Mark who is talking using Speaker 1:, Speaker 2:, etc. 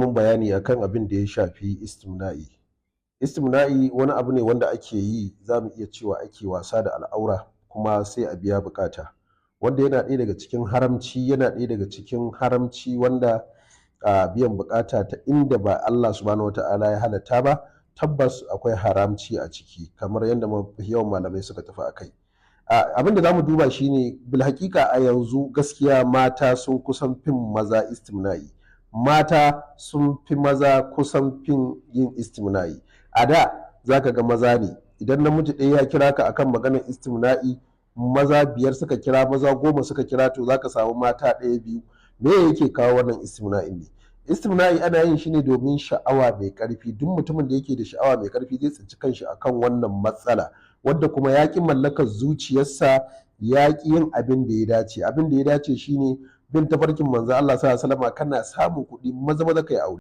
Speaker 1: Mun bayani akan abin da ya shafi istimna'i. Istimna'i wani abu ne wanda ake yi, za mu iya cewa ake wasa da al'aura kuma sai a biya bukata. Wanda yana ɗaya daga cikin haramci, yana ɗaya daga cikin haramci wanda a biyan bukata ta inda ba Allah subhanahu wata'ala ya halatta ba, tabbas akwai haramci a ciki, kamar yadda mafi yawan malamai suka tafi a kai. Abin da za mu duba shine, bil hakika a yanzu gaskiya mata sun kusan fin maza istimna'i. Mata sun fi maza kusan fin yin istimna'i. A da za ka ga maza ne, idan namiji ɗaya ya kira ka akan maganar istimna'i, maza biyar suka kira, maza 10 suka kira, to za ka samu mata ɗaya, biyu. Me yake kawo wannan istimna'in ne? Istimna'i ana yin shi ne domin sha'awa mai ƙarfi. Duk mutumin da yake da sha'awa mai ƙarfi zai tsinci kanshi akan wannan matsala, wadda kuma ya ƙi mallakar zuciyarsa, ya ƙi yin abin da ya dace. Abin da ya dace shine bin tafarkin manzo Allah sallallahu alaihi wasallam. Kana samun kuɗi, maza maza kai aure.